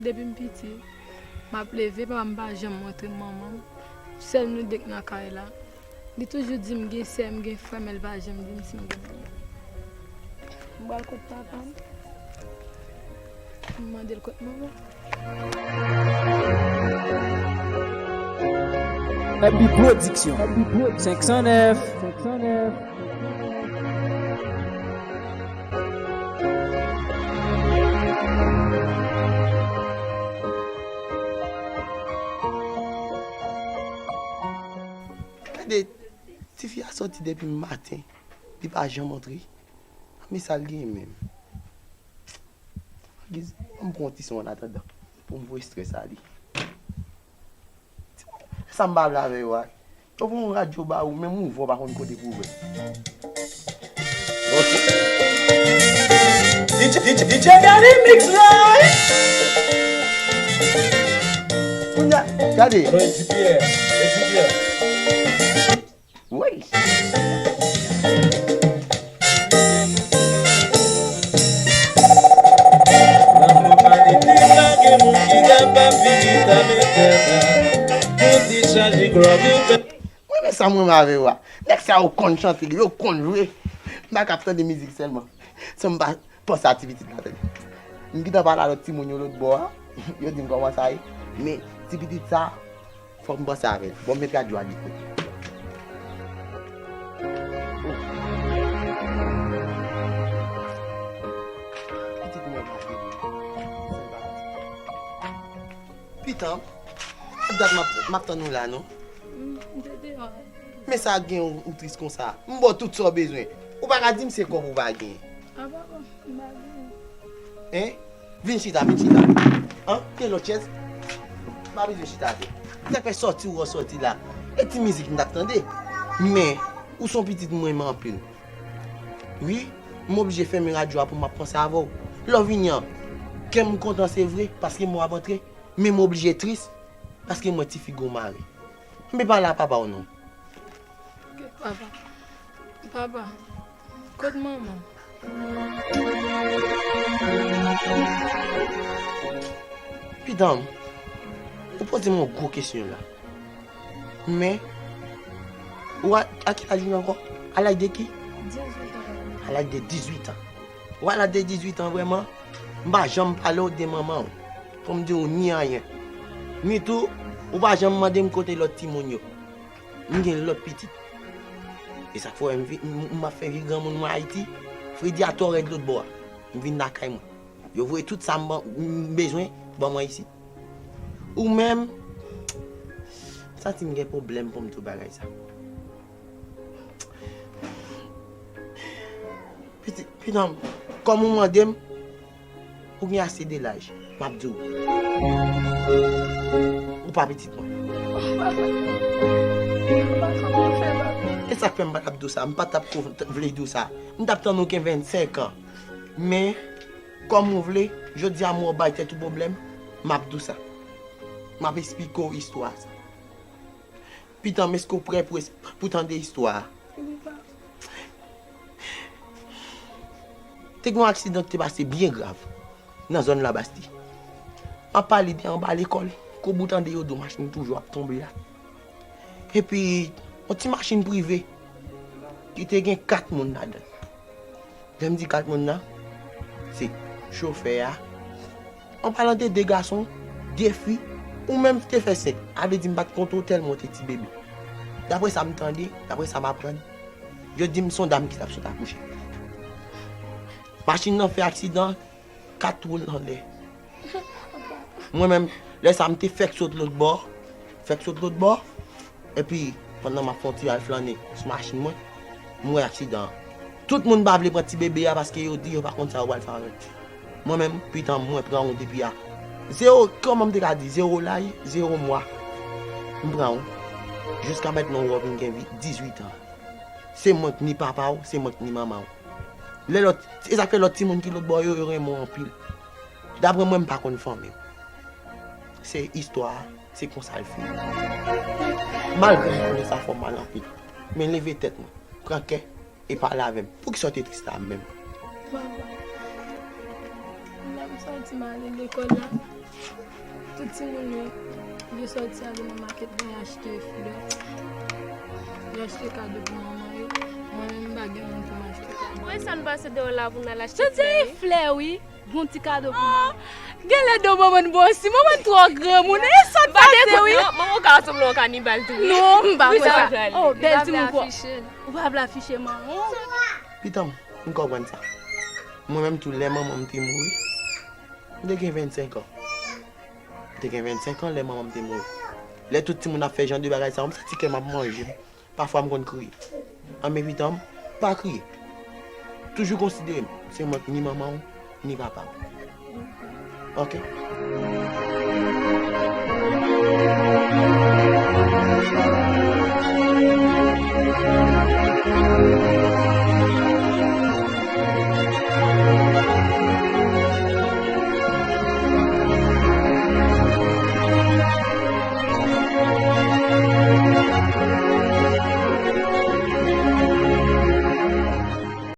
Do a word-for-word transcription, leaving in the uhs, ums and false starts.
Depi m piti, m ap leve, papa m pa janm montre m manman m. Sèl nou de k nan kay la. Li toujou di m gen sè, m gen frè, men l pa janm di m si m gen manman. M pral kot papa m. M mande l kot manman. Happy Production. Senk san nèf. Gade, tifi a soti depi maten, li pa janm antre. Men sa l genyen menm? Giz, ban m pran yon ti son annatandan pou m voye estrès ale. Sa m pa vle avè yo a. Yo pran yon radyo ba ou, menm ou vò pa konn kote pou w wè. Ok. D J, D J, D J Gary Mix Live. Kounye a, gade. Freddy Pierre, Freddy Pierre. Wi. Lanmou pa gen pita, gen moun ki kapab vin ki ta mete la. Pou ti chaje glwa vin fè. Mwen, men sa mwen renmen avè yo a. Nèg sa yo konn chante, yo konn jwe. M pa ka ap tande mizik sèlman. San m pa panse a ti pitit la, tande. M gentan pale a lòt timoun yo lòt bò a. Yo di m kòman sa ye. Men ti pitit sa, fòk m panse avè l. Bon, m met radyo a li kote. Pitit mwen pa vini. Pitan, ap dat m ap, m ap tann ou la, non? Mm, m te deyò. Men sa gen ou, ou tris konsa. M ba w tout sa w bezwen. Ou pa ka di m se kòb ou pa genyen. A, papa, m pa genyen. Hein? Vin chita, vin chita. An, gen lòt chèz? M pa bezwen chita atè. Sa k fè sòti ou sòti la. E ti mizik m t ap tande. Men, ou se yon pitit mwen renmen anpil. Wi, m oblije fèmen radyo a pou m ap panse avè w. Lè w vini an, kè m kontan se vre, paske m wè w ap antre, men m oblije tris, paske m wè ti figi w mare. Anben pale a papa w non. Ok, papa. Papa, kot manman? Pitan m, ou poze m yon gwo kesyon la. Men, ou a, a ki laj ou ye ankò? A laj de ki? Dizuit an. A laj de dizuit an. Ou a laj de dizuit an vrèman? M pa janm pale w de manman w. Pou m di w ni anyen. Ni tou, ou pa janm mande m kote lòt timoun yo. M gen lòt pitit. E sa k fè w wè m vi-, m, m ap fè vi granmoun mwen Ayiti. Fredi a twò rèd lòt bò a. M vin lakay mwen. Yo voye tout sa m ban-, m bezwen ban mwen isit. Ou menm, m santi m gen pwoblèm pou m di w bagay sa. Pitit, pitit mwen, kòm ou mande m, ou gen ase de laj, m ap di w. Ou pa pitit mwen. E sa k fè m pa t ap di w sa, m pa t ap ko-, vle di w sa. M t ap tann ou gen vennsenk an. Men, kòm ou vle, jodi a m wè w bay tèt ou pwoblèm, m ap di w sa. M ap esplike w istwa sa. Pitan m, èske w prè pou es-, pou tande istwa a? Wi, papa. Te gen yon aksidan ki te pase byen grav nan zòn Labastye. M ap pale de anba lekòl, kote ou tande yo di w machin toujou ap tonbe a. Epi, yon ti machin prive ki te gen kat moun ladan l. Lè m di kat moun nan, se chofè a. An palan de de gason, de fi, ou menm te fè senk. A vle di m pa t konte w tèlman w te ti bebe. Daprè sa m tande, daprè sa m aprann, yo di m se yon dam ki t ap sot akouche. Machin nan fè aksidan, kat wou l anlè. Mwen menm, lè sa a m te fèk sot lòt bò, fèk sot lòt bò, epi pandan m ap fè yon ti al flannen sou machin mwen, m wè aksidan an. Tout moun pa vle pran ti bebe a paske yo di yo pa konn sa yo pral fè avè l. Mwen menm, pitan m, mwen pran wont epi a. Zewo, kòman m te ka di, zewo laj, zewo mwa. M pran wont. Jiska mentnan ou wè w vin gen vi-, dizuit an. Se mwen k ni papa w, se mwen k ni manman w. Lè lòt, e sa k fè lòt timoun ki lòt bò yo, yo renmen w anpil. Daprè mwen, m pa konn fanmi w. Se istwa a, se konsa l fini. Malgre m konnen sa fè w mal anpil, men leve tèt mwen, pran kè e pale avè m. Poukisa w te tris la menm? Papa, lè m Sòti m ale lekòl la. Tout timoun yo, yo sòti ale nan makèt la, y achte flè. Y achte kado pou manman yo. Mwen menm, m pa gen moun pou m achte kado. Mwen, sa n pase deyò la pou n al achte flè, wi. Flè, wi. Bon ti kado pou manman. Genlè do manman n bon osi. Manman n twò granmoun. E sa n pase, wi. Non, manman w ka sanble yon kanibal tou, wi. Non, m pa kwè sa. Oh, bèl timoun kwa. Ou pa vle afiche manman w? Pitan m, m konprann sa. Mwen menm tou, lè manman m te mouri, m te gen vennsenk an. M te gen vennsenk an lè manman m te mouri. Lè tout timoun ap fè jan de bagay sa yo, m santi kè m ap manje m. Pafwa m konn kriye. An men pitan m, pa kriye. Toujou konsidere m se mwen k ni manman w, ni papa w. Ok?